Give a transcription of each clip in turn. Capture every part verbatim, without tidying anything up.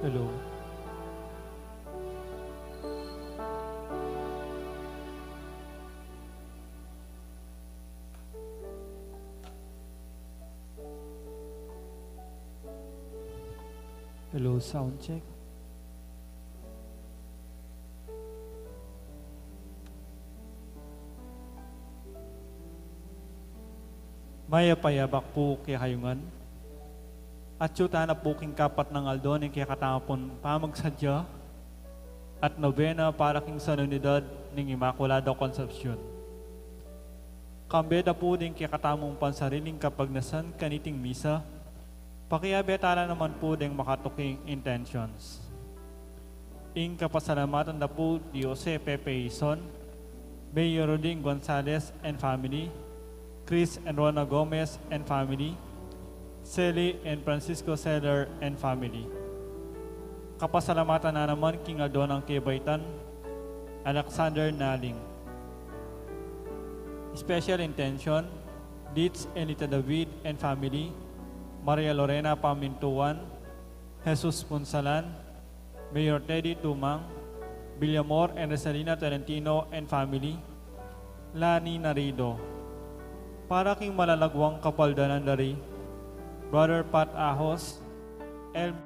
Hello. Hello, sound check. Mayap a yabak pu kekayu ngan. Atyu tana pu king kapat nang aldo ning kekatamung pamagsadya at nobena para king Solenidad ning Inmaculada Concepcion. Kambe da pu ding kekatamung pansariling kapagnasan kaniting misa, pakiabe tana naman pu ding makatuking intentions. Ing kapasalamatan da pu di Jose Pepe Ison, Mayor Rodin Gonzalez and family, Chris and Rona Gomez and family, Sally and Francisco Seller and family. Kapasalamatan na naman king aldo nang kebaitan, Alexander Naling. Special intention, Litz and Lita David and family, Maria Lorena Pamintuan, Jesus Punsalan, Mayor Teddy Tumang, Villamor and Rosalina Tolentino and family, Lani Narido. Para king malalagwang kapaldanan da ri Brother Pat Ahos, El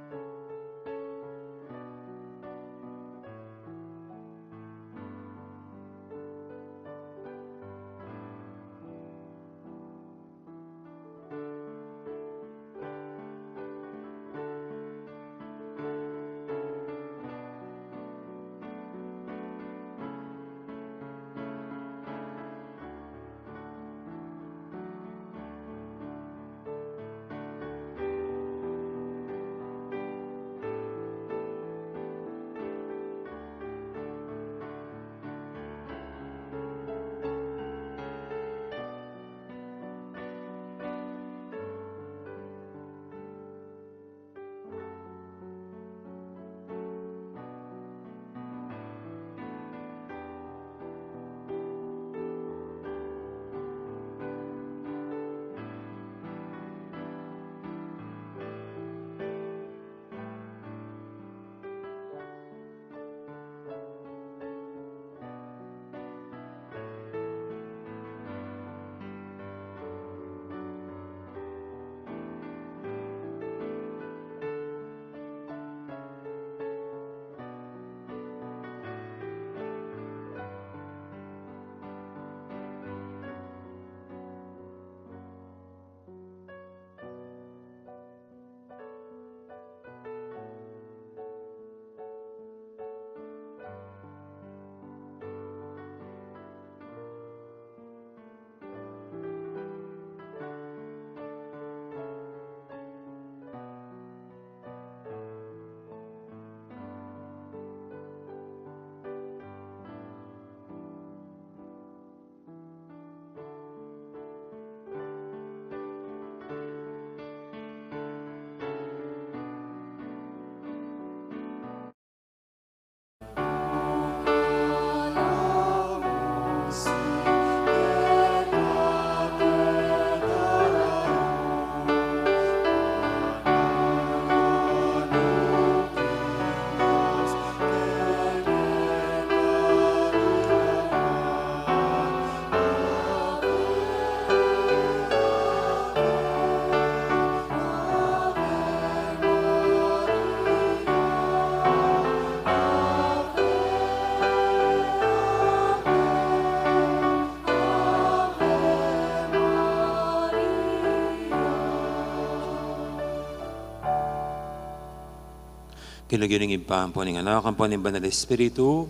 King lagyu ning Ibpa, ampo ning Anak, ampo ning Banal Espiritu,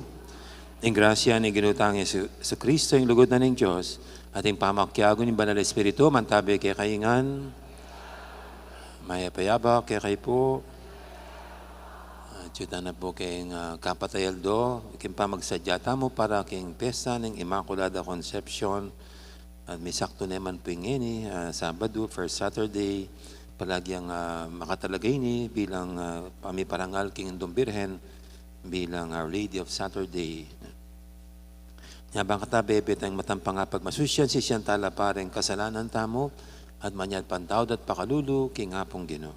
ing grasya ning Ginu tang Jesu-, Jesucristo, ing lugud na ning Dios, at ing pamakiabe ning Banal Espiritu, mantabi kekayu ngan. Mayap a yabak kekayu pu. Atyu tana pu king, ah, kapat a aldo, king pamagsadya tamu para king pesta ning Inmaculada Concepcion. At misaktu ne man pu ngeni, ah, Sabado, first Saturday, palagyang, ah, makatalaga ini bilang, ah, pamiparangal king Indung Birhen bilang Our Lady of Saturday. Nya bang katabe, betang matampang pagmasusyan, sisian tala pa ring kasalanan tamu, at manyad pantawad at pakalulu king Apung Ginu.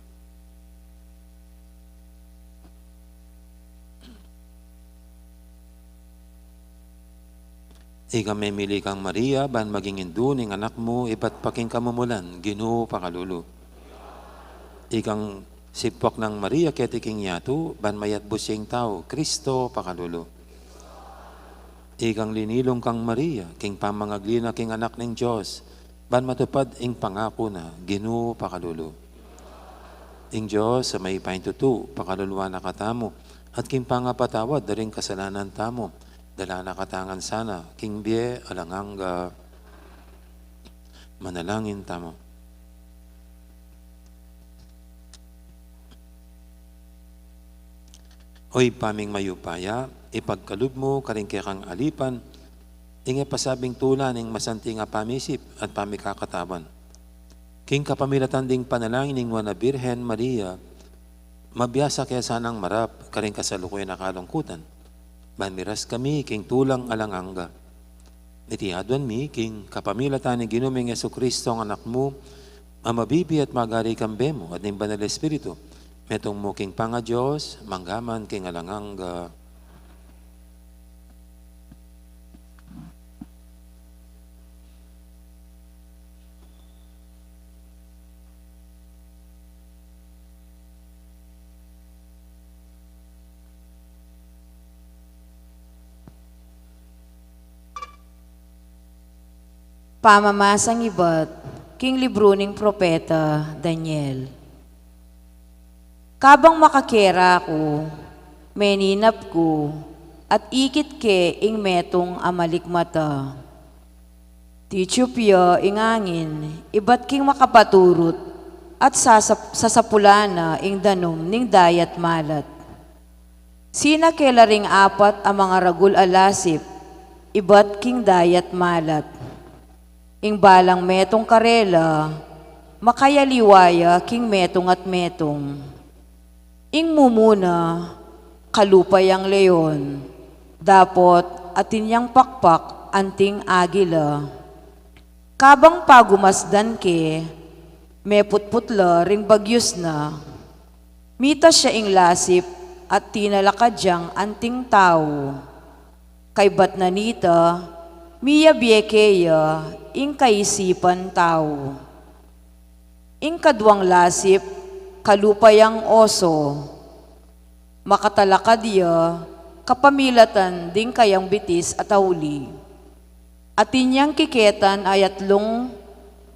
Ikang memili kang Maria, ban maging indu ning anak mu, ibat pa king kamumulan, Ginu, pakalulu. Ikang sipuak nang Maria, keti king yatu, ban mayatbus ya ing tau, Kristo, pakalulu. Ikang linilung kang Maria, king pamangagli na king anak ning Dios, ban matupad ing pangaku na, Ginu, pakalulu. Ing Dios a mayupaya king tutu, pakaluluan na katamu, at king pangapatawad da ring kasalanan tamu, dala na katamu ngan sana, king bie alang angga. Manalangin tamu. O Ibpa ming mayupaya, ipagkalub mu karing kekang alipan, ing e pasabing tula ning masanting a pamisip at pamikakatawan. King kapamilatan ding panalangin ning Nuan a Birhen Maria, mabiasa ke sanang marap karing kasalukuyan a kalungkutan, ban miras kami king tulang alang angga. Iti aduan mi king kapamilatan ning Ginu ming Jesucristo, ing Anak mu, a mabibie at magari kambe mu at ning Banal Espiritu, metung mu king pangaDios, mangga man king alang angga. Pamamasang ibat king libru ning propeta Daniel. Kabang makakera ku, meninap ku, at ikit ke ing metung a malikmata. Titiup ya ing angin ibat king makapaturut, at sasap-, sasapulan na ing danum ning dayat malat. Sinake la ring apat a mangaragul a lasip ibat king dayat malat. Ing balang metung karela, makayaliwa ya king metung at metung. Ing mumuna, kalupa yang leon, dapot atin yang pakpak anting agila. Kabang pagumasdan ke, meputput la ring bagyus na. Mitas ya ing lasip at tinalakad yang anting tau. Kaybat na nita, miyabie ke ya ing kaisipan tau. Ing kaduang lasip, kalupa yang oso. Makatalakad ya kapamilatan ding kayang bitis a tauli. Atin yang kiketan a atlung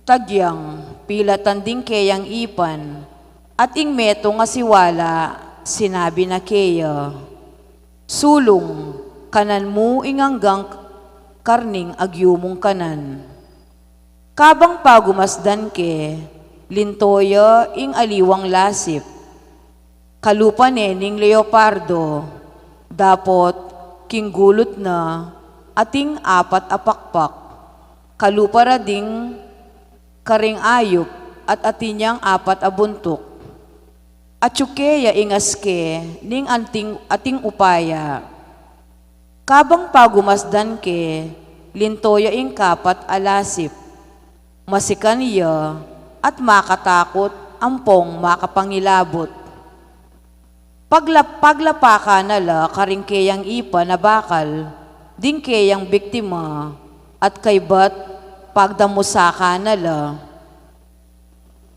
tagyang pilatan ding keyang ipan, at ing metung a siwala sinabi na keya, "Sulung, kanan mu ing anggang karning agyu mung kanan." Kabang pagumasdan ke, linto ya ing aliwang lasip. Kalupa ne ning leopardo, dapot king gulut na ating apat a pakpak. Kalupa ra ding karing ayup at atin yang apat a buntuk. Atyu ke ya ing aske ning anting, ating upaya. Kabang pagumasdan ke, linto ya ing kapat a lasip. Masikan ya at makatakut ampong makapangilabut. Pagla-, paglapakan na la karing keyang ipan a bakal ding keyang biktima, at kaybat pagdamusakan na la.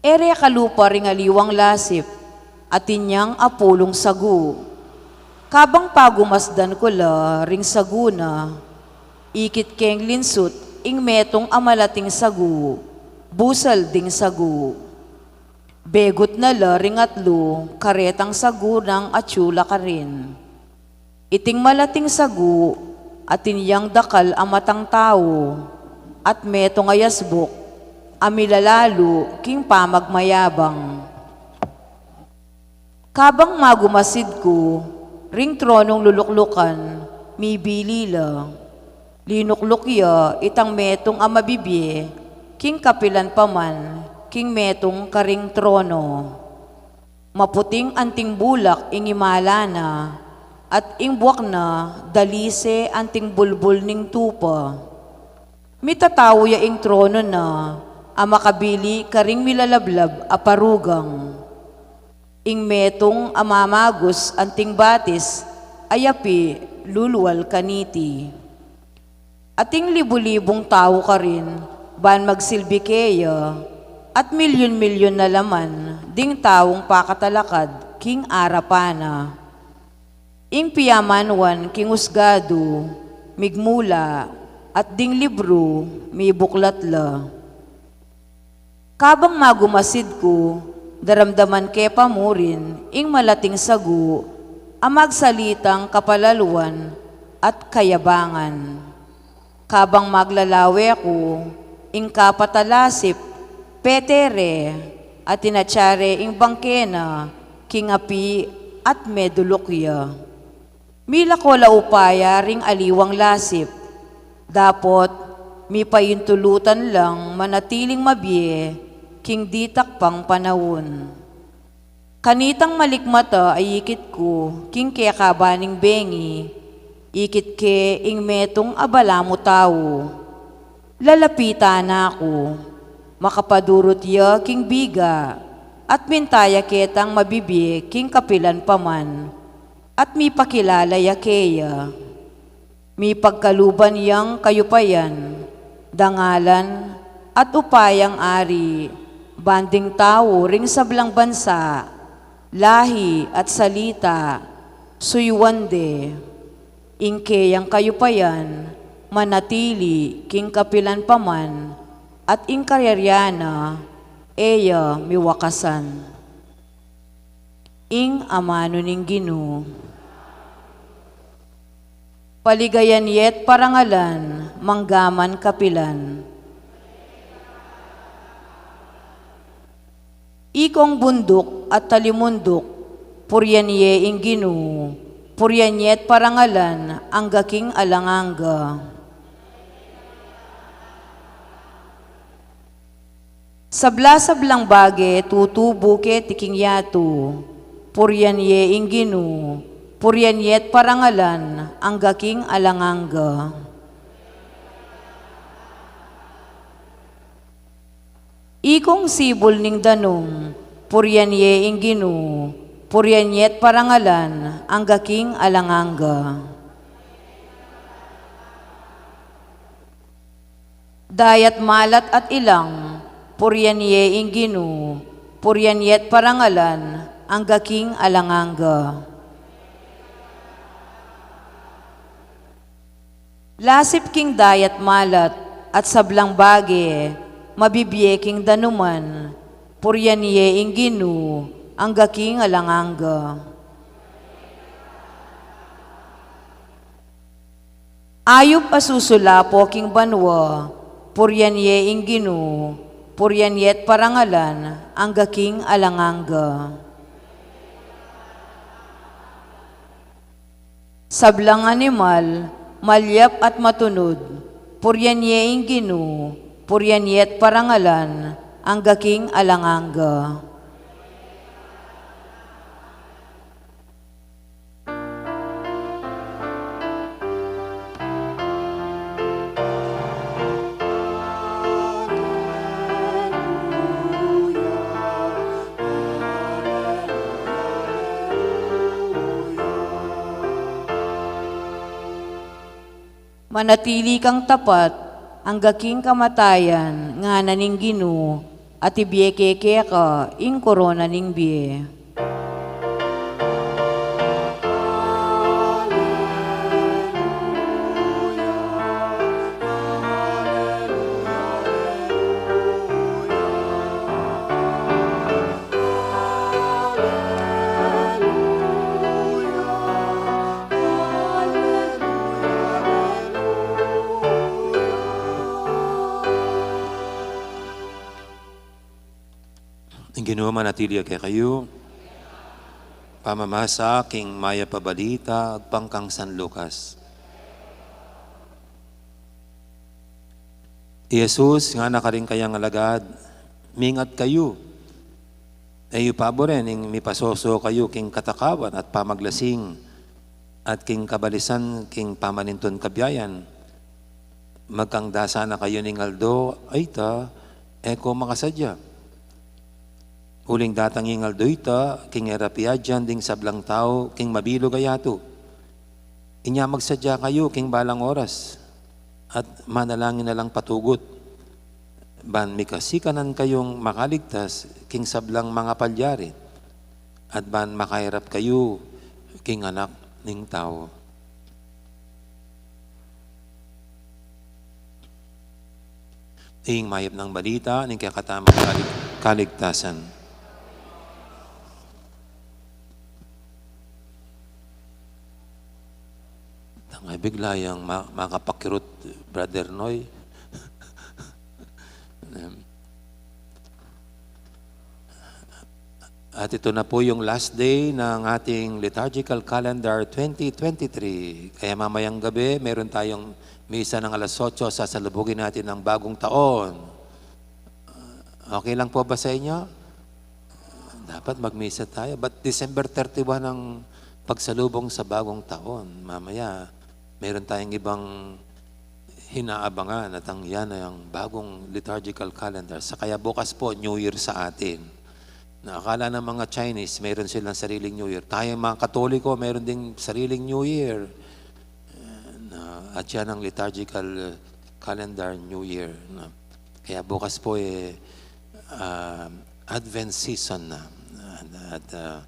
E re kalupa ring aliwang lasip, atin yang apulung sagu. Kabang pagumasdan ku la ring sagu na, ikit keng linsut ing metung a malating sagu, busal ding sagu. Begut na la ring atlu karetang sagu nang atyu la karin. Iting malating sagu, atin yang dakal a matang tau, at metung a yasbuk a milalalu king pamagmayabang. Kabang magumasid ku, ring tronung luluklukan, mibili la. Linukluk ya itang metung a mabibie, king kapilan pa man, king metung karing trono. Maputing anting bulak ing imala na, at ing buak na dalise anting bulbul ning tupa. Mitatau ya ing trono na a makabili karing milalablab a parugang. Ing metung a mamagus anting batis a yapi lulwal kaniti. Ating libu-libung tau karin ban magsilbi keya, at milyun-milyun na la man ding taung pakatalakad king arapan na. Ing piamanuan king usgadu, migmula, at ding libru, mibuklat la. Kabang magumasid ku, daramdaman ke pa murin ing malating sagu a magsalitang kapalaluan at kayabangan. Kabang maglalawe ku, ing kapat a lasip, pete re, at inatia re ing bangke na king api at meduluk ya. Milako la upaya ring aliwang lasip, dapot mipaintulutan lang manatiling mabie king ditak pang panaun. Kanitang malikmata a ikit ku king kekabaning bengi, ikit ke ing metung a balamu tau. Lalapitan na ku, makapadurut ya king biga, at minta ya ketang mabibie king kapilan pa man, at mipakilala ya keya. Mipagkaluban yang kayupayan, dangalan, at upayang ari, ban ding tau ring sablang bansa, lahi at salita, suyuan de. Ing keyang kayupayan, manatili king kapilan pa man, at ing kayarian na, e ya miwakasan. Ing amanu ning Ginu. Paligayan ye't parangalan, manggaman kapilan. Ikong bunduk at talimunduk, purian ye ing Ginu, purian ye't parangalan, angga king alang angga. Sabla-sablang bage tutubu keti king yatu, purian ye ing Ginu, purian ye't parangalan, angga king alang angga. Ikong sibul ning danum, purian ye ing Ginu, purian ye't parangalan, angga king alang angga. Dayat malat at ilang, purian ye ing Ginu, purian ye't parangalan, angga king alang angga. Lasip king dayat malat at sablang bage, mabibie king danuman, purian ye ing Ginu, angga king alang angga. Ayup a susulapo king banua, purian ye ing Ginu, purian ye't parangalan, angga king alang angga. Sablang animal, malyap at matunud, purian ye ing Ginu, purian ye't parangalan, angga king alang angga. Manatili kang tapat, angga king kamatayan, ngana ning Ginu, at ibie ke keka ing korona ning bie. Ing Ginu manatili ya kekayu. Pamamasa king Mayap a Balita agpang kang San Lucas. I Jesus ngana karing kayang alagad, mingat kayu. E yu paburen ing mipasoso kayu king katakawan at pamaglasing, at king kabalisan king pamanintun kabiayan. Magkangdasa na kayu ning aldo a ita, e ko makasadya. Uling datang ing aldo ita, king e ra piadyan ding sablang tau king mabilug a yatu. Inya magsadya kayu king balang oras. at manalangin na lang patugut, ban mikasikanan kayung makaligtas king sablang mangapalyari, at ban makairap kayu king Anak ning Tau. Ing mayap nang balita ning kekatamung kalig-, kaligtasan. Tangay bigla yang ma-, makapakirut, Brother Noy. At ito na po yung last day ng ating liturgical calendar twenty twenty-three. Kaya mamayang gabi, meron tayong misa ng alas otso, sasalubugin natin ang bagong taon. Okay lang po ba sa inyo? Dapat magmisa tayo. But December thirty-one ang pagsalubong sa bagong taon? Mamaya, meron tayong ibang hinaabangan at ang yan ay ang bagong liturgical calendar. Sa kaya bukas po, New Year sa atin. Na akala ng mga Chinese, meron silang sariling New Year. Tayo mga Katoliko, meron ding sariling New Year. Na, at yan ang liturgical, uh, calendar New Year. Na, kaya bukas po, eh, ah, Advent season na. At, ah,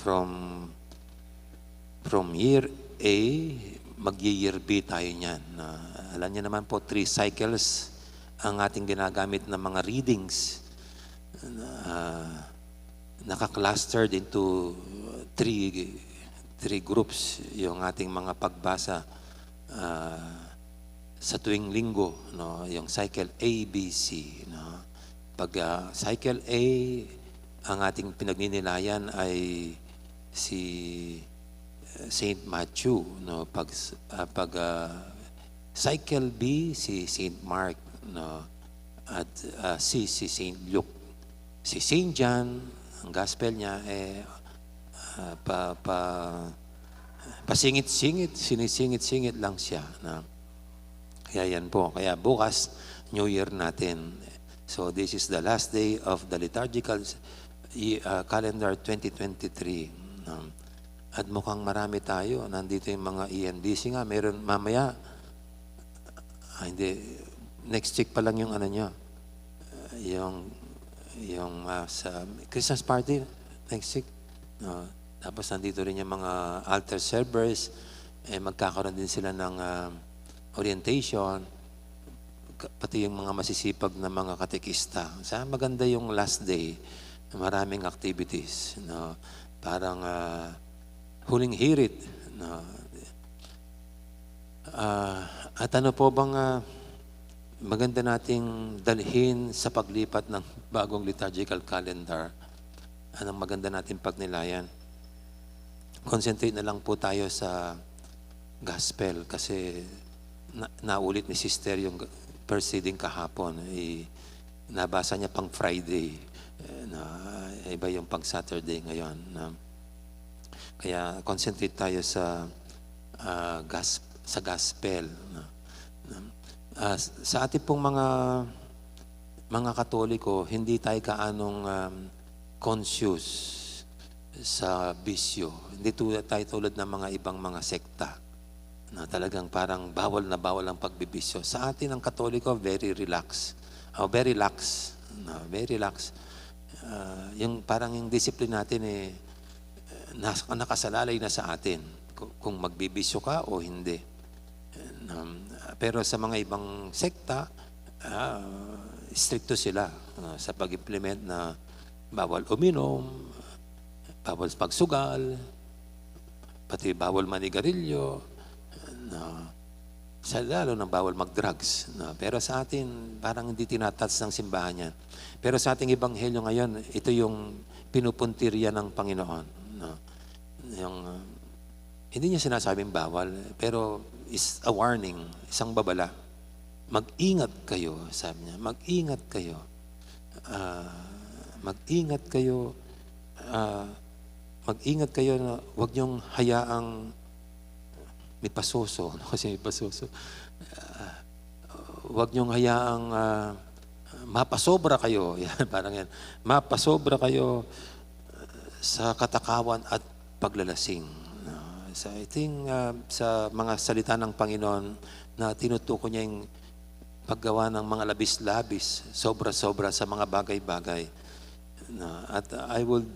from, from year A, magyi-year B tayo niyan. Na, alam niyo naman po, three cycles ang ating ginagamit na mga readings. Ah, naka-clustered into three, three groups yung ating mga pagbasa, ah, sa tuwing linggo, no? Yung cycle A, B, C, no? Pag, ah, cycle A, ang ating pinagninilayan ay si, eh, Saint Matthew, no? Pag, ah, pag, ah, cycle B, si Saint Mark, no? At, ah, C, si Saint Luke. Si Saint John, ang gospel niya, eh, ah, pa, pa, pasingit-singit, sinisingit-singit lang siya, no? Kaya yan po. Kaya bukas, New Year natin. So, this is the last day of the liturgical y-, uh, calendar twenty twenty-three. Um, at mukhang marami tayo. Nandito yung mga E N B C nga. Meron mamaya, ah, hindi, next week pa lang yung ano nyo. Uh, yung, yung, uh, sa Christmas party, next week. No? Tapos nandito rin yung mga altar servers, eh, magkakaroon din sila ng, ah, orientation, ka-, pati yung mga masisipag na mga katekista. Sa maganda yung last day, maraming activities, no? Parang, ah, huling hirit, no? Ah, at ano po bang, ah, maganda nating dalhin sa paglipat ng bagong liturgical calendar? Anong maganda nating pagnilayan? Concentrate na lang po tayo sa gospel kasi na-, naulit ni sister yung g-, preceding kahapon. Eh, nabasa niya pang Friday. Eh, na, iba yung pang Saturday ngayon, no? Kaya concentrate tayo sa, ah, gas-, sa gospel, no? No? Ah, s-, sa ating pong mga, mga Katoliko, hindi tayo gaanong, um, conscious sa bisyo. Hindi tu-, tayo tulad ng mga ibang mga sekta na talagang parang bawal na bawal ang pagbibisyo. Sa atin, ang Katoliko, very relax. Oh, very lax. No, very lax. Ah, yung parang yung discipline natin, eh, nas-, nakasalalay na sa atin kung, kung magbibisyo ka o hindi. Um, pero sa mga ibang sekta, ah, stricto sila, ah, sa pag-implement na bawal uminom, bawal pagsugal, pati bawal manigarilyo, no? Sa lalo ng bawal mag-drugs, no? Pero sa atin, parang hindi tinatouch ng simbahan yan. Pero sa ating ebanghelyo ngayon, ito yung pinupuntirya ng Panginoon, no? Yung, uh, hindi niya sinasabing bawal, pero is a warning, isang babala. "Mag-ingat kayo," sabi niya, "mag-ingat kayo. Ah, mag-ingat kayo, ah, mag-ingat kayo na huwag niyong hayaang mipasoso," no? Kasi mipasoso. Ah, "Huwag niyong hayaang, ah, mapasobra kayo." Yan, parang yan. "Mapasobra kayo sa katakawan at paglalasing." No? So, I think, ah, sa mga salita ng Panginoon, na tinutukoy niya yung paggawa ng mga labis-labis, sobra-sobra sa mga bagay-bagay. Na, at I would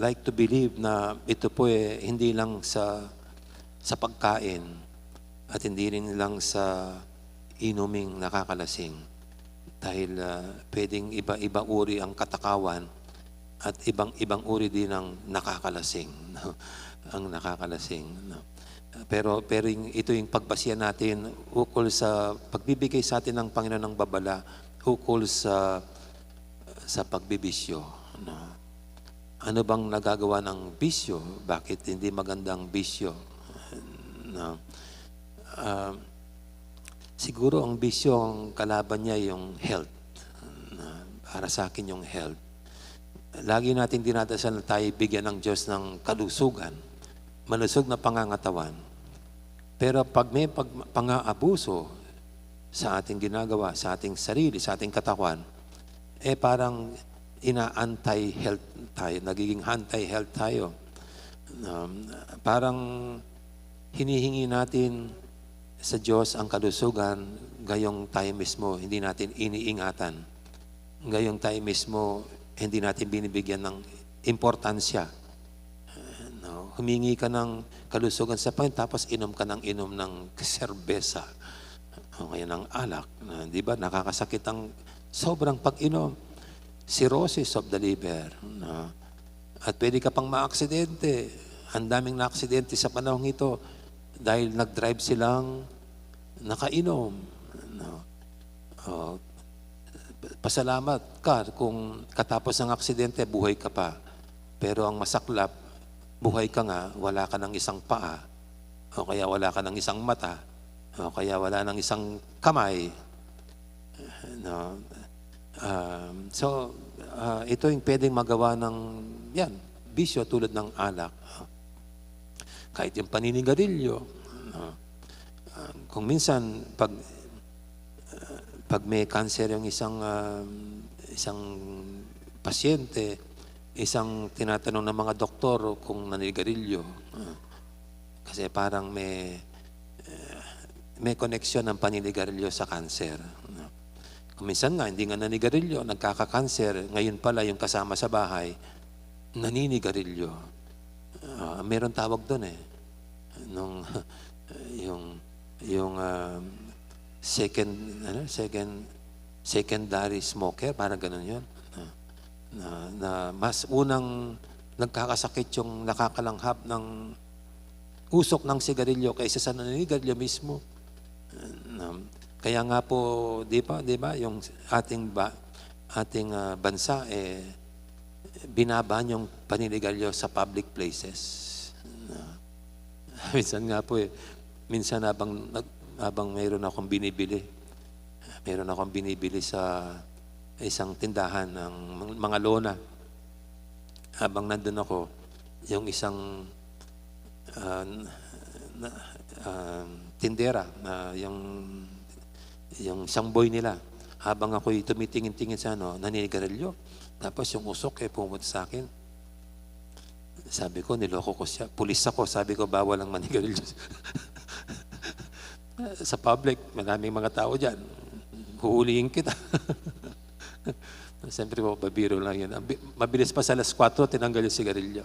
like to believe na ito po, eh, hindi lang sa, sa pagkain at hindi rin lang sa inuming nakakalasing. Dahil, ah, pwedeng iba-iba uri ang katakawan at ibang-ibang uri din ang nakakalasing, no? Ang nakakalasing, no? Pero, pero yung, ito yung pagbasihan natin ukol sa pagbibigay sa atin ng Panginoon ng babala ukol sa, sa pagbibisyo, no? Ano bang nagagawa ng bisyo? Bakit hindi magandang bisyo? No? Ah, siguro ang bisyo, ang kalaban niya yung health. Na, para sa akin yung health. Lagi natin dinadasal na tayo bigyan ng Diyos ng kalusugan, malusog na pangangatawan. Pero pag may pag-, pang-aabuso sa ating ginagawa, sa ating sarili, sa ating katawan, eh, parang ina-anti-health tayo, nagiging anti-health tayo. Um, parang hinihingi natin sa Diyos ang kalusugan, gayong tayo mismo hindi natin iniingatan. Gayong tayo mismo hindi natin binibigyan ng importansya. No? Humingi ka ng kalusugan sa Panginoon, tapos inom ka ng inom ng serbesa. O kaya ng alak. Na, di ba? Nakakasakit ang sobrang pag-inom. Cirrhosis of the liver. No? At pwede ka pang maaksidente. Ang daming naaksidente sa panahong ito dahil nag-drive silang nakainom. No? O, pasalamat ka kung katapos ng aksidente, buhay ka pa. Pero ang masaklap, buhay ka nga, wala ka ng isang paa, o kaya wala ka ng isang mata, o kaya wala ng isang kamay. No? Um, so, ah, ito yung pwedeng magawa ng, yan, bisyo tulad ng alak. Kahit yung paninigarilyo, no? Ah, kung minsan, pag, ah, pag may cancer yung isang, ah, isang pasyente, isang tinatanong ng mga doktor kung naninigarilyo. Ah, kasi parang may, eh, may koneksyon ng paninigarilyo sa cancer, no? Kung minsan nga, hindi nga naninigarilyo, nagkaka-cancer, ngayon pala yung kasama sa bahay, naninigarilyo. Ah, meron tawag dun eh. Nung, yung, yung, ah, second, ano, second, secondary smoker, parang ganun yun. Ah, na, na mas unang nagkakasakit yung nakakalanghap ng usok ng sigarilyo kaysa sa naninigarilyo mismo. Ah, kaya nga po, di ba, di ba, yung ating ba, ating, ah, bansa, eh, binaban yung paninigarilyo sa public places. Ah, minsan nga po, eh, minsan habang nag-, habang mayroon akong binibili, mayroon akong binibili sa isang tindahan ng mga, mga lona. Habang nandun ako, yung isang, ah, na, ah, tindera, na yung, yung isang boy nila, habang ako'y tumitingin-tingin sa ano, naninigarilyo. Tapos yung usok, eh, pumunta sa akin. Sabi ko, niloko ko siya. Pulis ako, sabi ko, bawal ang manigarilyo. Sa public, maraming mga tao dyan. Huhulihin kita. Siyempre po, babiro lang yun. Ang bi-, mabilis pa sa alas kwatro, tinanggal yung sigarilyo.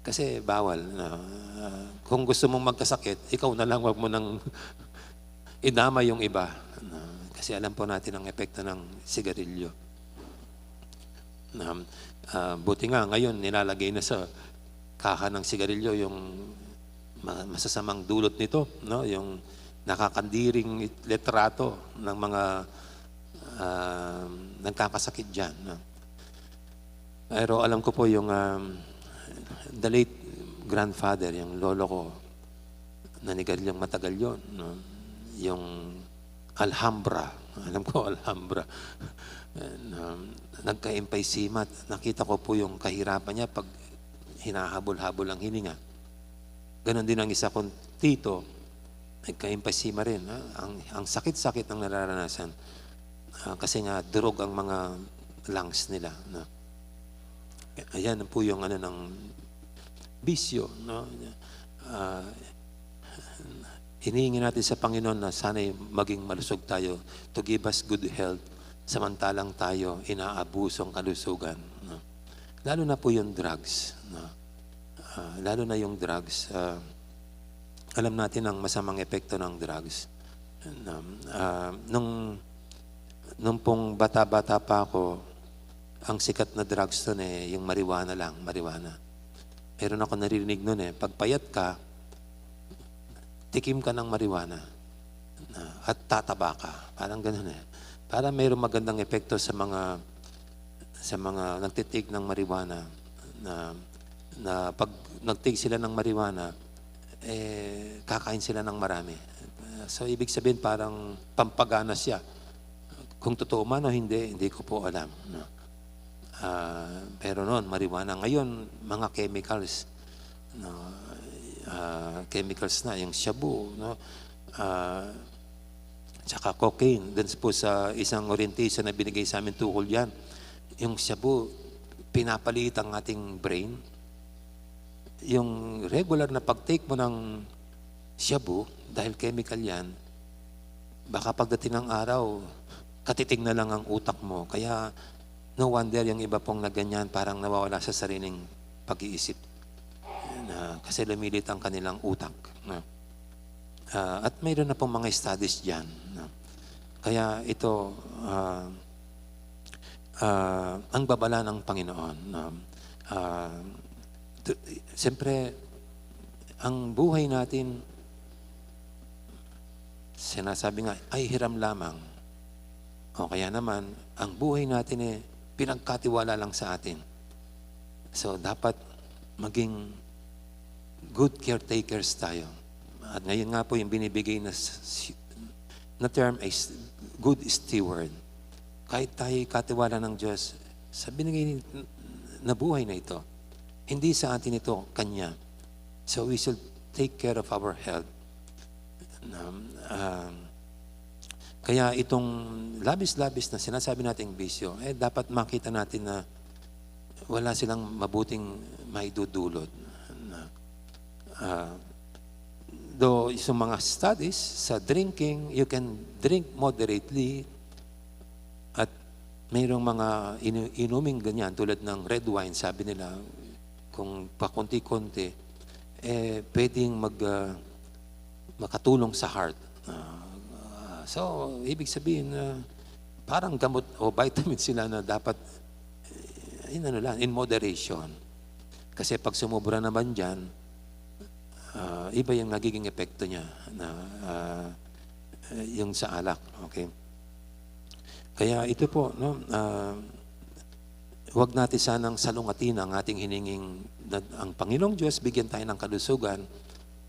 Kasi bawal, no? Ah, kung gusto mong magkasakit, ikaw na lang, wag mo nang idama yung iba, no? Kasi alam po natin ang epekto ng sigarilyo. Na, ah, buti nga ngayon nilalagay na sa kaha ng sigarilyo yung ma-, masasamang dulot nito, no? Yung nakakandiring litrato ng mga, ah, nagkakasakit diyan, no? Pero alam ko po yung, um, the late grandfather, yung lolo ko, naninigarilyo ng matagal yun, no? Yung Alhambra, alam ko, Alhambra. And, um, nagka-emphysema. Nakita ko po yung kahirapan niya pag hinahabol-habol ang hininga. Ganon din ang isa kong tito, nagka-emphysema rin, ha? Ang, ang sakit-sakit ng nararanasan. Ah, kasi nga, durog ang mga lungs nila, no? Ayan po yung ano ng bisyo, no? Ah, Hinihingi natin sa Panginoon na sana'y maging malusog tayo, to give us good health, samantalang tayo inaabuso ang kalusugan, no? Lalo na po yung drugs, no? Ah, lalo na yung drugs, ah, alam natin ang masamang epekto ng drugs. No? Ah, nung, nung pong bata-bata pa ako, ang sikat na drugs nun eh, yung marijuana lang, marijuana. Meron ako naririnig nun eh, pag payat ka, tikim ka ng marijuana na, at tataba ka. Parang ganun eh. Para mayroong magandang epekto sa mga, sa mga nagtitik ng marijuana na, na pag nagtik sila ng marijuana, eh, kakain sila ng marami. So, ibig sabihin, parang pampagana siya. Kung totoo man o hindi, hindi ko po alam, no? Ah, pero noon, marijuana. Ngayon, mga chemicals, no? Ah, chemicals na, yung shabu, no? Ah, tsaka cocaine. Dun po sa isang orientation na binigay sa amin tungkol yan, yung shabu, pinapaliit ang ating brain. Yung regular na pag-take mo ng shabu, dahil chemical yan, baka pagdating ng araw, katiting na lang ang utak mo. Kaya, no wonder yung iba pong na ganyan, parang nawawala sa sariling pag-iisip. Na, kasi lumilit ang kanilang utak. No? Ah, at mayroon na pong mga studies dyan. No? Kaya ito, ah, ah, ang babala ng Panginoon. No? Ah, tu-, siyempre, ang buhay natin, sinasabi nga, ay hiram lamang. O kaya naman, ang buhay natin eh, pinagkatiwala lang sa atin. So, dapat maging good caretakers tayo. At ngayon nga po, yung binibigay na, s-, na term ay s-, good steward. Kahit tayo katiwala ng Diyos, sa binigay na buhay na ito, hindi sa atin ito, kanya. So we should take care of our health. Um, um, kaya itong labis-labis na sinasabi nating bisyo, eh, dapat makita natin na wala silang mabuting maidudulot. Na, ah, though sa mga studies, sa drinking, you can drink moderately at mayroong mga inu-, inuming ganyan tulad ng red wine, sabi nila, kung pakunti-kunti, eh, pwedeng mag-, ah, makatulong sa heart. Ah, so, ibig sabihin, ah, parang gamot o vitamin sila na dapat, eh, in ano lang, in moderation. Kasi pag sumobra naman dyan, ah, iba yung nagiging epekto niya na, ah, eh, yung sa alak. Okay? Kaya ito po, no, ah, wag natin sanang salungatin ang ating hininging na ang Panginoong Diyos bigyan tayo ng kalusugan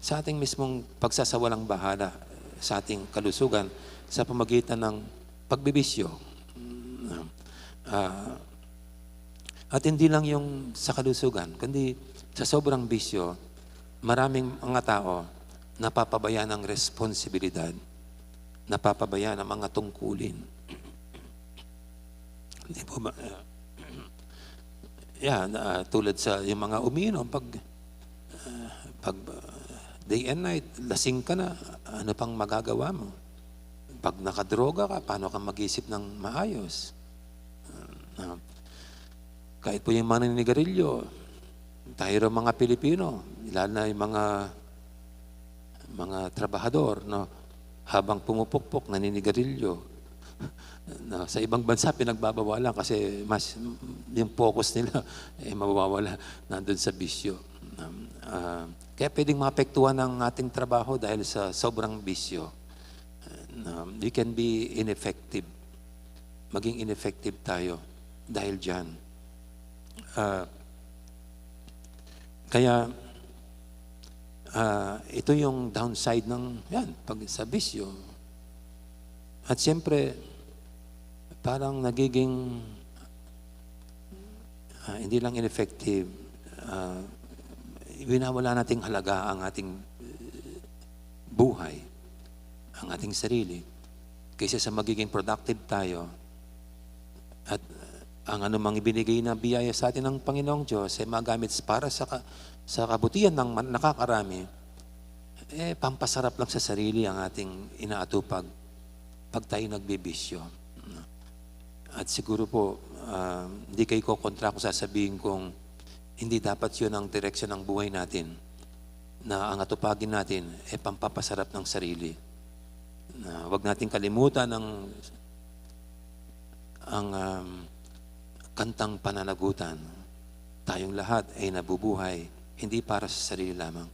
sa ating mismong pagsasawalang bahala sa ating kalusugan sa pamagitan ng pagbibisyo. Ah, at hindi lang yung sa kalusugan, kundi sa sobrang bisyo, maraming mga tao napapabayaan ang responsibilidad, napapabayaan ang mga tungkulin. Di po ba? Yan, ah, tulad sa yung mga umiinom, pag, ah, pag, ah, day and night, lasing ka na, ano pang magagawa mo? Pag nakadroga ka, paano ka mag-isip ng maayos? Ah, kahit po yung maninigarilyo, tayo rin mga Pilipino, lalo na yung mga, mga trabahador, no? Habang pumupukpok, naninigarilyo. No, sa ibang bansa, pinagbabawalan kasi mas yung focus nila, eh, mawawala nandun sa bisyo. Um, ah, kaya pwedeng maapektuhan ang ating trabaho dahil sa sobrang bisyo. Um, you can be ineffective. Maging ineffective tayo dahil dyan. Ah, kaya, ah, ito yung downside ng, yan, pag sa bisyo. At siyempre, parang nagiging, ah, hindi lang ineffective, ah, winawala nating halaga ang ating, eh, buhay, ang ating sarili, kaysa sa magiging productive tayo at, uh, ang anumang ibinigay na biyaya sa atin ng Panginoong Diyos ay magamit para sa ka-, sa kabutihan ng man-, nakakarami, eh, pampasarap lang sa sarili ang ating inaatupag pag tayo nagbibisyo. At siguro po, ah, hindi kayo kokontra kung sasabihin kong hindi dapat yun ang direksyon ng buhay natin, na ang atupagin natin, eh, pampapasarap ng sarili. Na wag nating kalimutan ang, ang, um, kantang pananagutan. Tayong lahat ay nabubuhay, hindi para sa sarili lamang,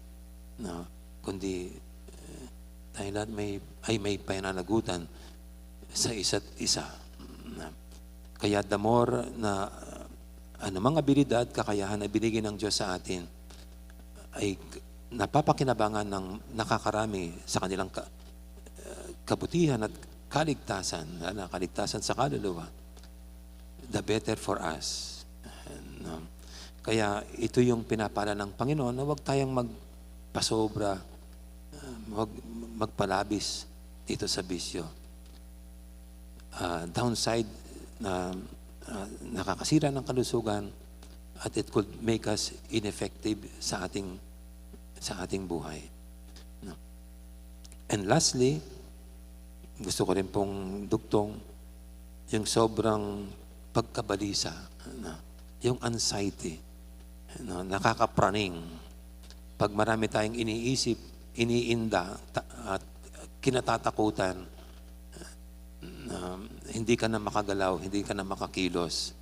no? Kundi, eh, tayo lahat may, ay may pananagutan sa isa't isa. Na, kaya the more na, uh, anumang abilidad, kakayahan na binigay ng Diyos sa atin, ay napapakinabangan ng nakakarami sa kanilang ka-, uh, kabutihan at kaligtasan, lalo na kaligtasan sa kaluluwa, the better for us. And, um, kaya ito yung pinapala ng Panginoon, na huwag tayong magpasobra, uh, huwag magpalabis dito sa bisyo. Uh, downside na, uh, nakakasira ng kalusugan, at it could make us ineffective sa ating, sa ating buhay. No? And lastly, gusto ko rin pong dugtong yung sobrang pagkabalisa, no? Yung anxiety, no? Nakakapraning. Pag marami tayong iniisip, iniinda, ta-, at kinatatakutan, na hindi ka na makagalaw, hindi ka na makakilos,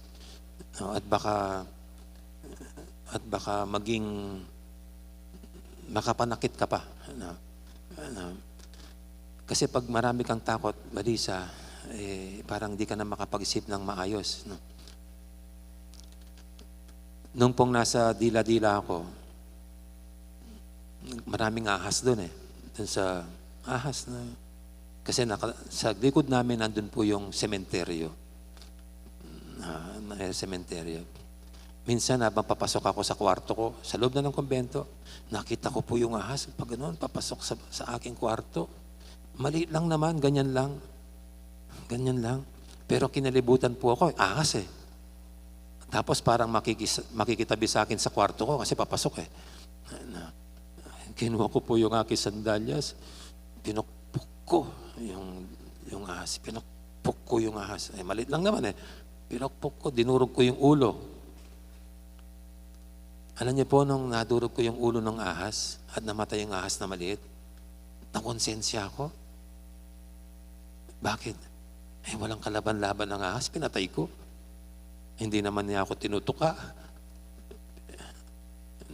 no? At baka, at baka maging makapanakit ka pa, no? Ano, kasi pag marami kang takot, balisa, eh, parang di ka na makapag-isip ng maayos, no? Nung pong nasa Dila-Dila ako, maraming ahas dun eh. Dun sa ahas na, kasi naka-, sa likod namin nandun po yung sementeryo. Ah, na sementeryo. Minsan, habang papasok ako sa kwarto ko, sa loob na ng kumbento, nakita ko po yung ahas. Pag ganoon, papasok sa, sa aking kwarto. Maliit lang naman, ganyan lang. Ganyan lang. Pero kinalibutan po ako, ahas eh. Tapos parang makikis-, makikitabi sa akin sa kwarto ko kasi papasok eh. Na, kinuha ko po yung aking sandalyas, pinukpok ko yung, yung ahas. Pinukpok ko yung ahas. Eh, maliit lang naman eh. Pinukpok ko, dinurog ko yung ulo. Alam niyo po, nung nadurog ko yung ulo ng ahas at namatay yung ahas na maliit, nakonsensya ako. Bakit? Eh, walang kalaban-laban ng ahas, pinatay ko. Hindi naman niya ako tinutuka.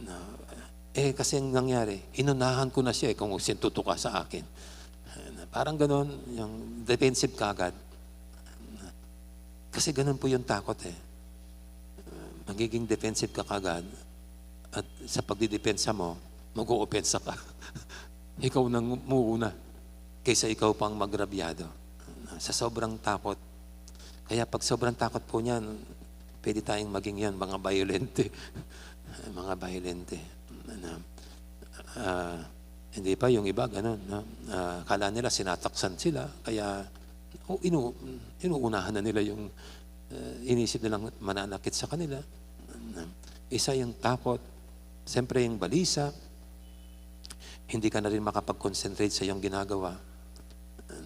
Na, eh, kasi ang nangyari, inunahan ko na siya eh, kung sino tutuka sa akin. Na, parang ganon, yung defensive kagad. Kasi ganun po yung takot eh. Magiging defensive ka kagad at sa pagdidepensa mo, mag-oopensa ka. Ikaw nang muuna kaysa ikaw pang magrabyado. Sa sobrang takot. Kaya pag sobrang takot po niyan, pwede tayong maging yan, mga bayolente. Mga bayolente. Ano, ah, hindi pa yung iba, ganun, no? Ah, akala nila sinataksan sila, kaya, o, inu-, inuunahan na nila yung, ah, inisip nilang mananakit sa kanila. Isa yung takot, siyempre yung balisa, hindi ka na rin makapag-concentrate sa iyong ginagawa,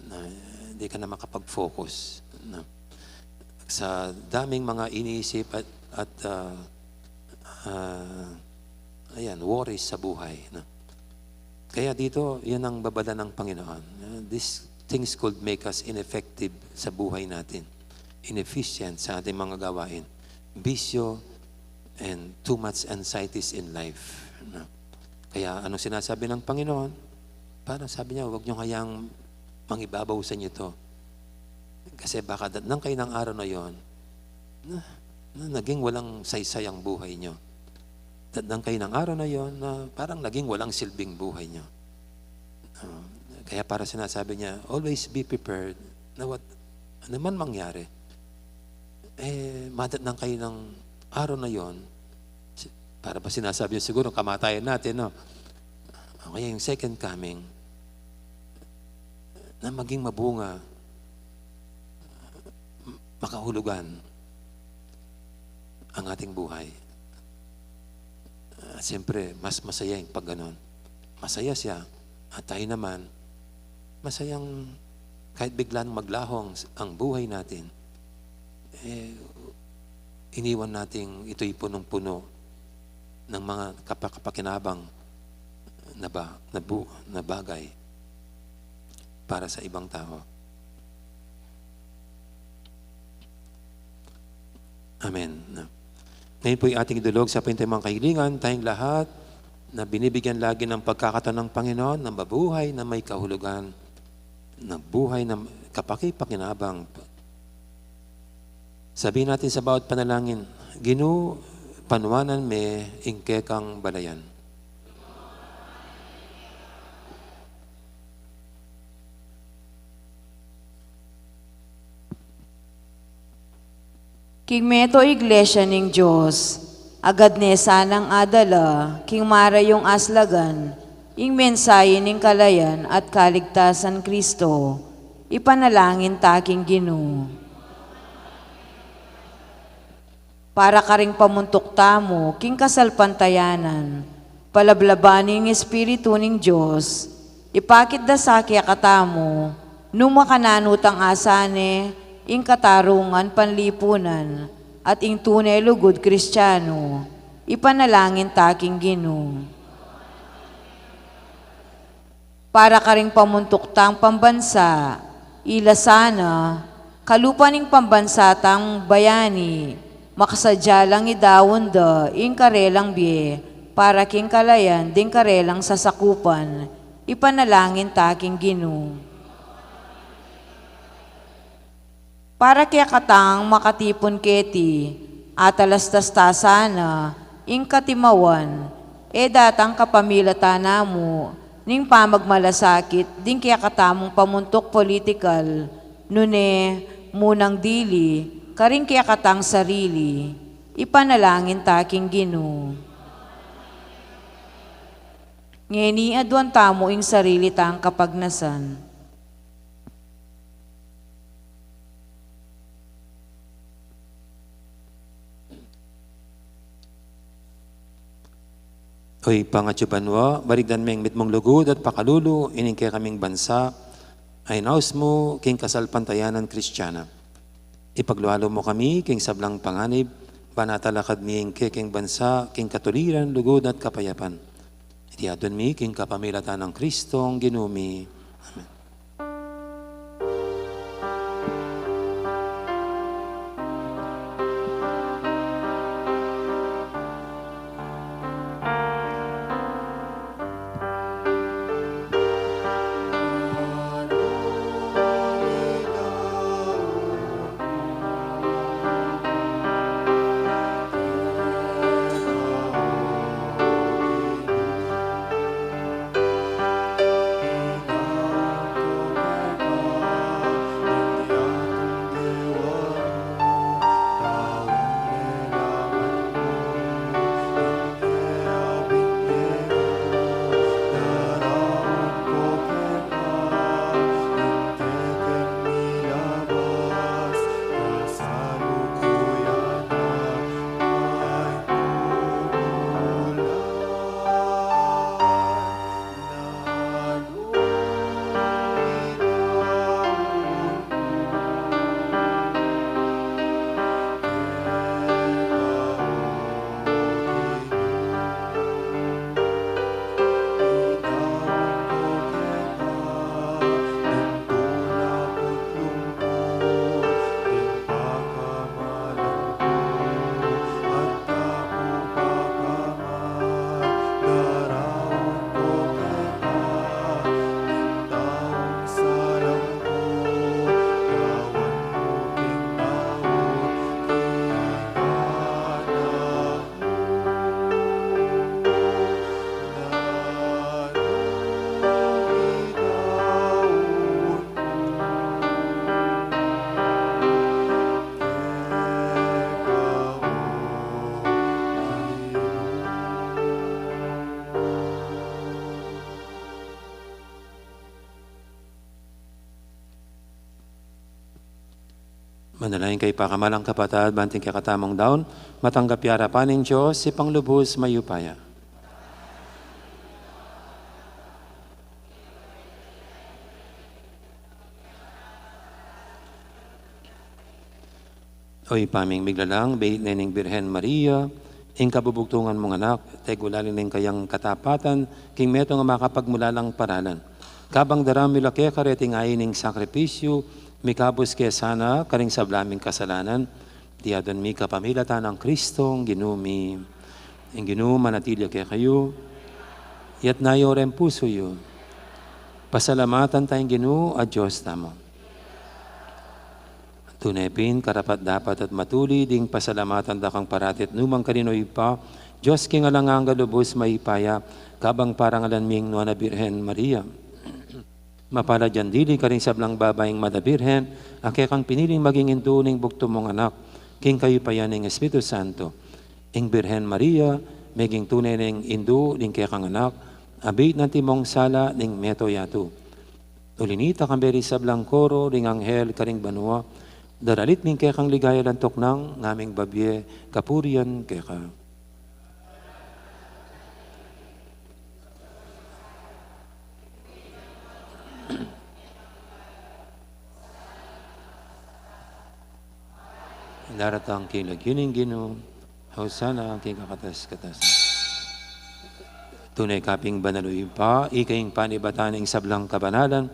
na hindi ka na makapag-focus, no? Sa daming mga iniisip at, at, ah, ah, ayan, worries sa buhay, no? Kaya dito, yan ang babala ng Panginoon. Uh, these things could make us ineffective sa buhay natin, inefficient sa ating mga gawain, bisyo, and too much anxieties in life, no? Kaya anong sinasabi ng Panginoon? Parang sabi niya, "Huwag niyong hayaang mangibabaw sa inyo 'to. Kasi baka datnan kayo ng araw na yon na, na naging walang saysay ang buhay niyo. Datnan kayo ng araw na yon na parang naging walang silbing buhay niyo." Ah, kaya para sinasabi niya, "Always be prepared na what, ano man mangyari, eh, madatnan kayo ng araw na yon." Si-, para ba sinasabi niya siguro kamatayan natin, no? O kaya yung second coming, na maging mabunga, makahulugan ang ating buhay. Ah, siyempre, mas masaya yung pag ganon. Masaya siya, At tayo naman, masayang kahit biglang maglahong ang buhay natin, eh, iniwan nating ito'y punong-puno ng mga kapakapakinabang na, ba, na, bu, na bagay para sa ibang tao. Amen. Ngayon po'y ating idulog sa pintay mga kahilingan, tayong lahat na binibigyan lagi ng pagkakataon ng Panginoon na mabuhay na may kahulugan, na buhay na kapakipakinabang. Sabihin natin sa bawat panalangin, Ginu, panuanan me ing kekang balayan. King meto Iglesia ning Dios, agad ne sanang adala king marayung aslagan ing mensahe ning kalayan at kaligtasan Kristo, ipanalangin ta king Ginu. Para karing pamuntuk tamu king kasalpantayanan, palablaban ning Espiritu ning Dios, ipakit da sa kekatamu nung makananu tang asane ing katarungan panlipunan at ing tune lugud Kristianu, ipanalangin ta king Ginu. Para karing pamuntuk tang pambansa, ila sana, kalupa ning pambansa tang bayani, makasadya lang idaun da ing karelang bie, para king kalayan ding karelang sasakupan, ipanalangin ta king Ginu. Para kekatang makatipun keti, atalastas ta sana ing katimawan, e datang kapamilatan na mu ning pamagmalasakit ding kekatamung pamuntuk politikal, nune munang dili karing kekatang sarili, ipanalangin ta king Ginu. Ngeni aduan tamu ing sarili tang kapagnasan. O Ibpa a atsu banua, barigdan meng mitmung lugud at pakalulu ining kekaming bansa a inaus mu king kasalpantayanan Kristiana. Ipaglualu mu kami king sablang panganib, ban atalakad mi ing kekeng bansa king katuliran, lugud at kapayapan. Iti aduan mi king kapamilatan nang Kristong Ginu mi. Amen. Manalangin kayu, pakamalan kung kapatad, ban ing kekatamung daun matanggap ya arapan ning Dios, Ibpang lubus mayupaya. O Ibpa ming miglalang, beit ne ning Birhen Maria ing kabubugtungan mung anak, tegulaling ning kayang katapatan king metung a makapagmulalang paralan. Kabang daram mi la keka reting ain ning sakripisyu, mikabus ke sana karing sablang kasalanan, diadwan mi kapamilatan nang Kristong Ginu mi. Ing Ginu manatili ya kekayu. Itas yu reng pusu yu. Pasalamatan taya ing Ginu a Dios tamu. Tune pin karapat-dapat at matulid ing pasalamatan da kang parati at nukarin man, O Ibpa, Dios king alang angga, lubus mayupaya, kabang parangalan mi ing Nuan a Birhen Maria. Mapalad yang dili karing sablang babaing mabirhen, a kekang piniling maging indu ning bugtung mung anak, king kayupayan ning Espiritu Santo. Ing Birhen Maria, meging tune neng indu ning kekang anak, a beit nang timong sala ning mabilug a yatu. Uli na nita, kambe ring sablang koro ring anghel karing banua, daralit mi ing kekang ligaya, lantuk nang ngaming babie kapurian keka. Daratang king lagyu ning Ginu, Hosana king kakatas-katasan. Tune ka pin banal, O Ibpa, ika ing panibatan ning sablang kabanalan,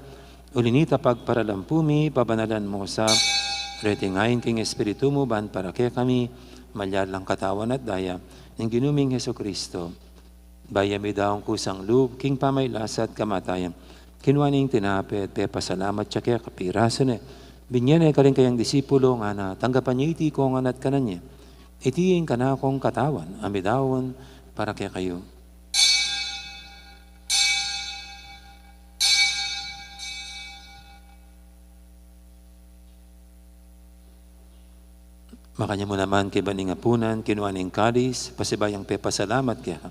uli na nita pagparalampu mi, pabanalan mu sa, reting ain king Espiritu mu, ban para kekami, malyari lang katawan at daya ning Ginu ming Jesucristo. Bayu ya midaun kusang lub king pamagkasakit at kamatayan, kinua ne ing tinape at pepasalamat ya keka, pirasu ne, binie ne karing kayang disipulu, ngana, tanggapan ye iti kongan at kanan ye. Iti ing kanakung katawan a midaun para kekayu. Makanyan mu naman kaybat ning apunan, kinua ne ing kalis, pasibayu yang pepasalamat keka,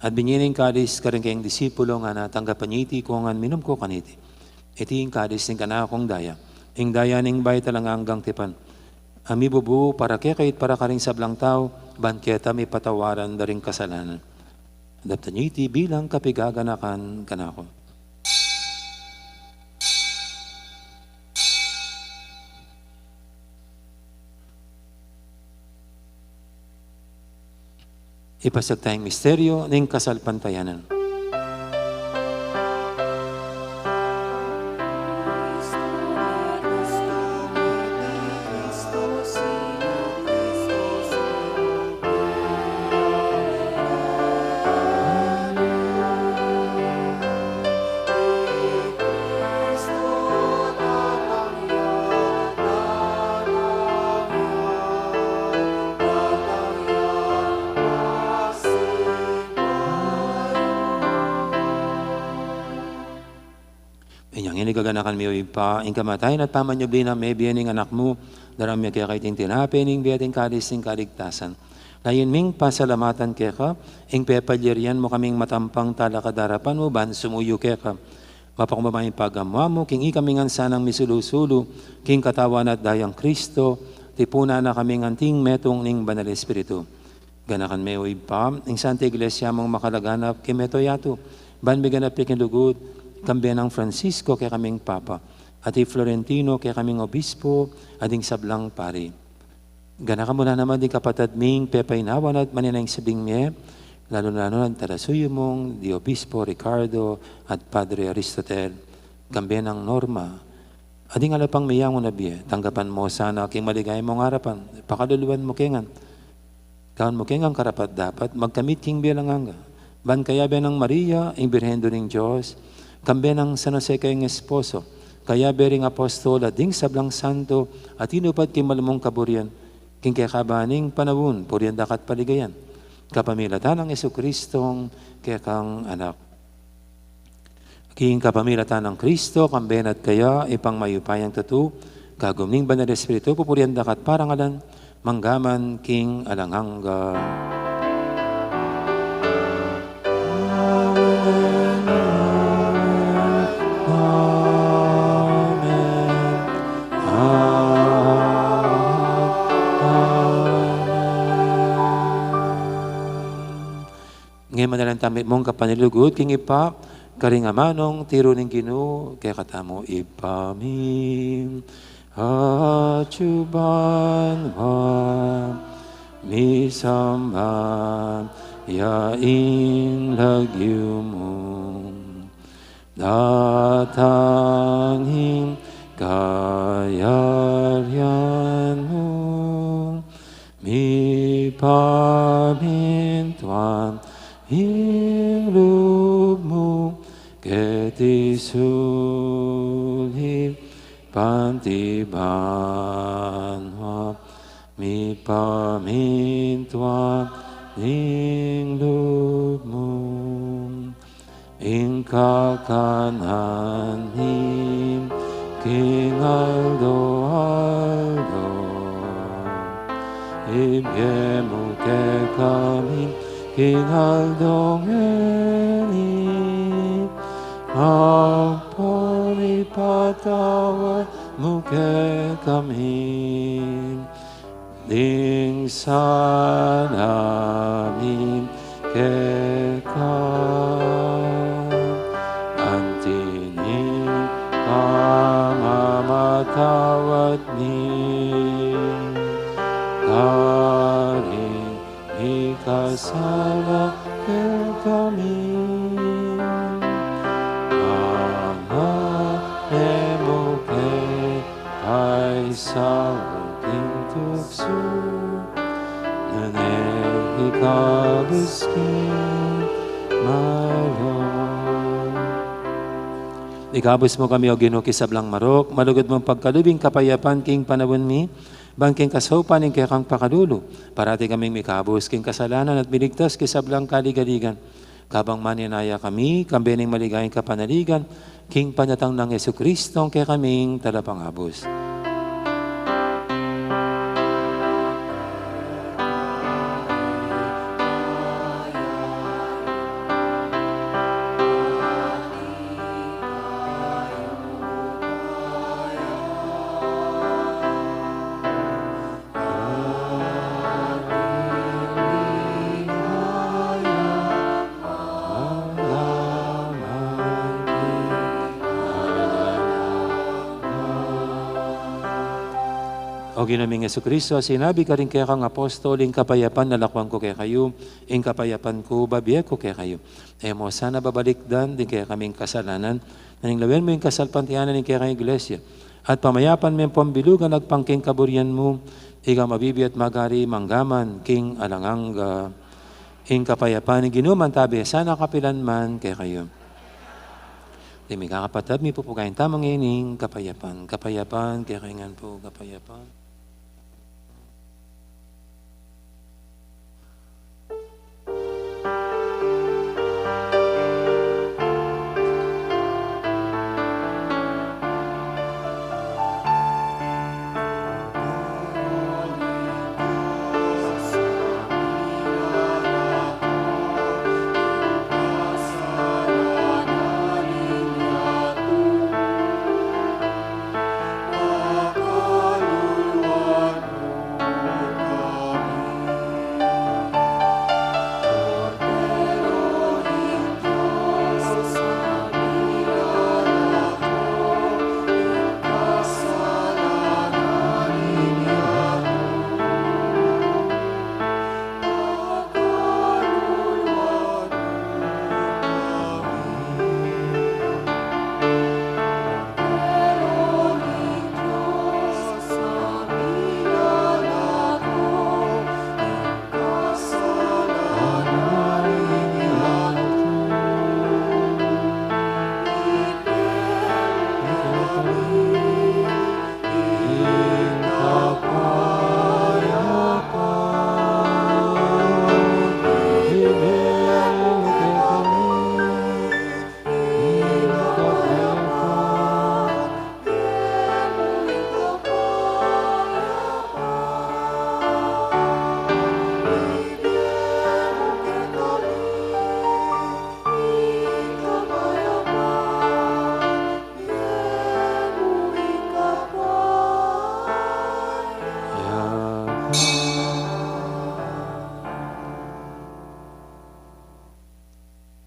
at binie ne ing kalis karing kayang disipulu, ngana, tanggapan ye iti kongan, minum ko kaniti. Iti ing kalis ning kanakung daya, ing daya ning bayu at alang anggang tipan, a mibubu para kekayu at para karing sablang tau, ban keta mipatawaran da ring kasalanan. Daptan ye iti bilang kapaganakan kanaku. Ipasiag taya ing misteryu ning kasalpantayanan. Inyang ini gaganakan mi, O Ibpa, ing kamatayan at pamanyubli nang mebie ning Anak mu, daraun mi keka iting tinape ning bie at ing kalis ning kaligtasan. Layun ming pasalamatan keka ing pepalyarian mu kaming matampang talakad king arapan mu ban sumuyu keka. Mapakumbaba ing pagamu-amu king ikami ngan sanang misulu-sulu king katawan at daya nang Kristo, tipunan na kami ngan anting metung ning Banal Espiritu. Ganakan me, O Ibpa, ing Santa Iglesia mung makalaganap king mabilug a yatu, ban miganap ya king lugud, kambe nang Francisco kekaming Papa, at i Florentino kekaming Obispo, at ding sablang pari. Ganakan mu la naman ding kapatad ming pepaynawan at manenaya king sablang mie, lalu-lalu na ing talasuyu mung di Obispo Ricardo at Padre Aristotel, kambe nang Norma, at ding ala pang meyangu na bie. Tanggapan mu sana king maligaya mung arapan, pakaluluan mu ke ngan, gawan mu ke ngan karapat-dapat magkamit king bie alang angga, ban kayabe nang Maria, ing Birhen Indu ning Dios, kambe nang San Jose kayang esposo, kayabe ring apostol at ding sablang santo a tinupad king malugud mung kaburian, king kekaban ning panaun, purian da ka at paligayan, kapamilatan nang Jesucristong kekang Anak. King kapamilatan nang Kristo, kambe na at kaya, Ibpang mayupayang tutu, kagum ning Banal Espiritu, pupurian da ka at parangalan, mangga man king alang angga. Amen, amen, amen. Amen. Ngeni manalangin tamu mitmung kapanilugud king Ibpa, karing amanung tiru ning Ginu kekatamu. Ibpa mi, Atyu banua, misamban ya ing lagyu mu. Datang ing kayarian mu, mipamintuan ing lub mu keti sulip anti banua, mipamintuan ing lub mu. Ing kakanan mi king aldo-aldo ibie mu kekami king aldo ngeni, ampon ipatawad mu kekami ding sala mi keka, anti ing pamamatawad mi karing mikasala kekami. Manga e mu ke paisaul king tuksu, nune ikabus king marok. Ikabus mu kami, O Ginu, king sablang marok, malugud mung pagkalub ing kapayapan king panaun mi, ban king kasaupan ning kekang pakalulu, parati kaming mikabus king kasalanan at miligtas king sablang kaligaligan. Kabang manenaya kami, kambe ning maligayang kapanaligan, king panyatang nang Jesucristo, ing kekaming Talapangabus. O Ginu ming Jesucristo, a sinabi karing kekang apostol, ing kapayapan lalakwan ku kekayu, ing kapayapan ku babie ku kekayu. E mu sana babalikdan ding kekaming kasalanan, nune lawen mu ing kasalpantayanan ning kekang Iglesia, at pamayapan me pung bilugan agpang king kaburian mu, ika mabibie at magari mangga man king alang angga. Ing kapayapan ning Ginu mantabe sana kapilan man kekayu. Ding mikakapatad, mipupugayan tamu ngening kapayapan. Kapayapan kekayu ngan pu, kapayapan.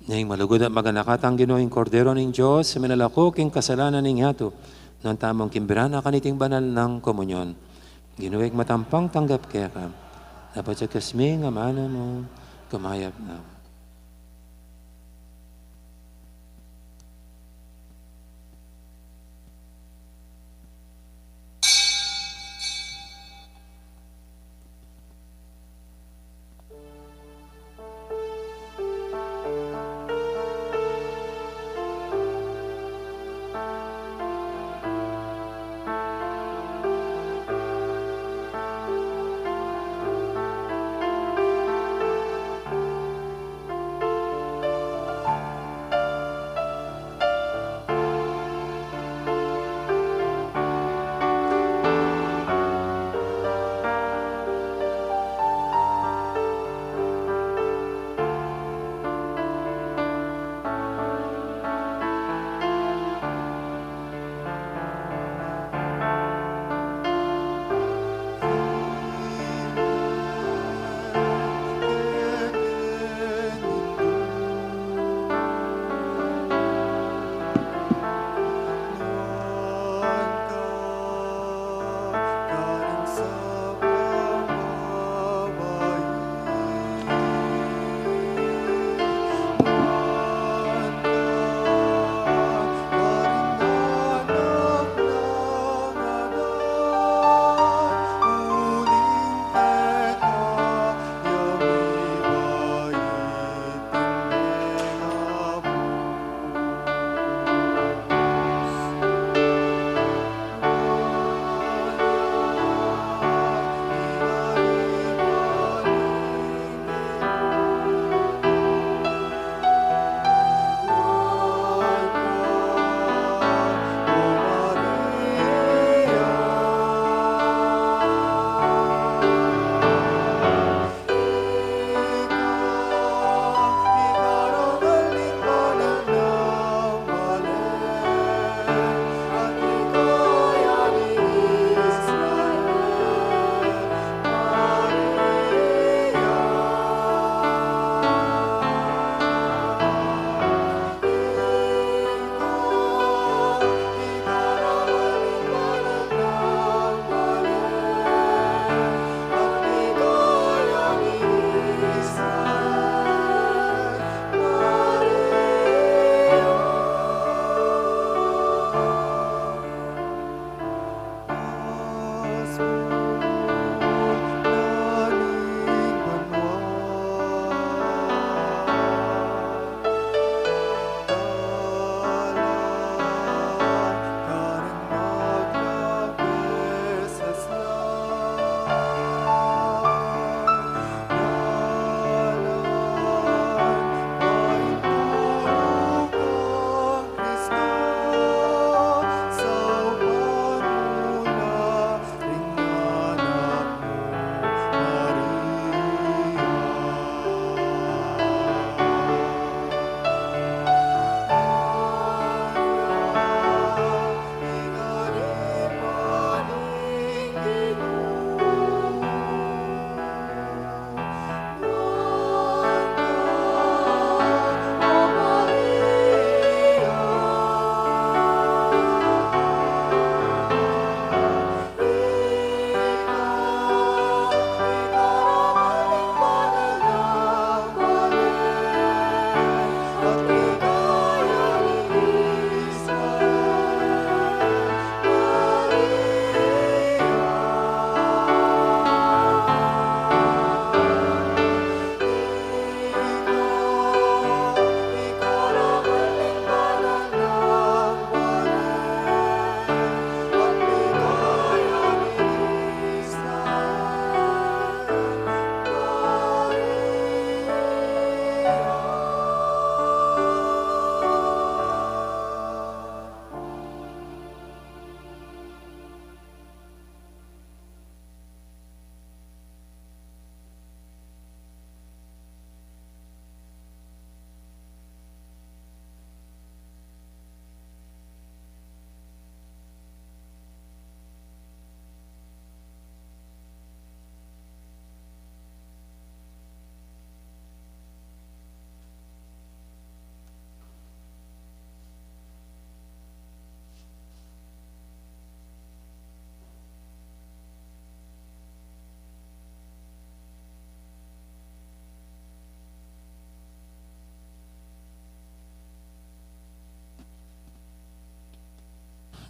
Ning malugud at maganaka tang Ginu, ing Kordero ning Dios, a minalako king kasalanan ning yatu. Nung tamung kimbira na kaniting banal nang komunyon, Ginu, ing matampang tanggap keka, dapot ya kasmi ing amanu mu, kumayap na.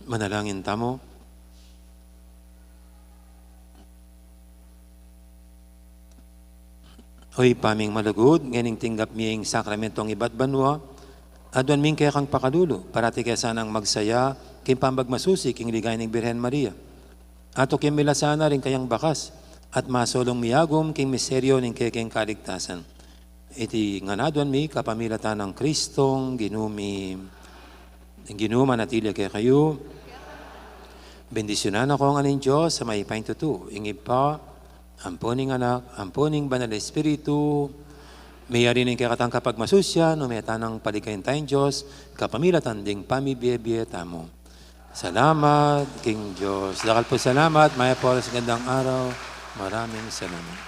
Manalangin tamu. O Ibpa ming malugud, ngening tinggap mi ing sakramentong ibat banua, aduan mi keka ing pakalulu, parati ke sanang magsaya king pamagmasusi king ligaya ning Birhen Maria. Atukin mi la sana ring kayang bakas at masulung miyagum king misteryo ning kekeng kaligtasan. Iti ngan aduan mi kapamilatan nang Kristong Ginu mi. Ing Ginu manatili kekayu. Bendisyunan na kayu ngan ning Dios a mayupaya king tutu, ing Ibpa, ampo ning Anak, ampo ning Banal Espiritu. Miyari ning kekatang kapagmasusian, o miyatang paligaya ning Dios kapamilatan ding pamibie-bie tamu. Salamat king Dios. Dakal pung salamat, mayap a oras, magandang araw. Maraming salamat.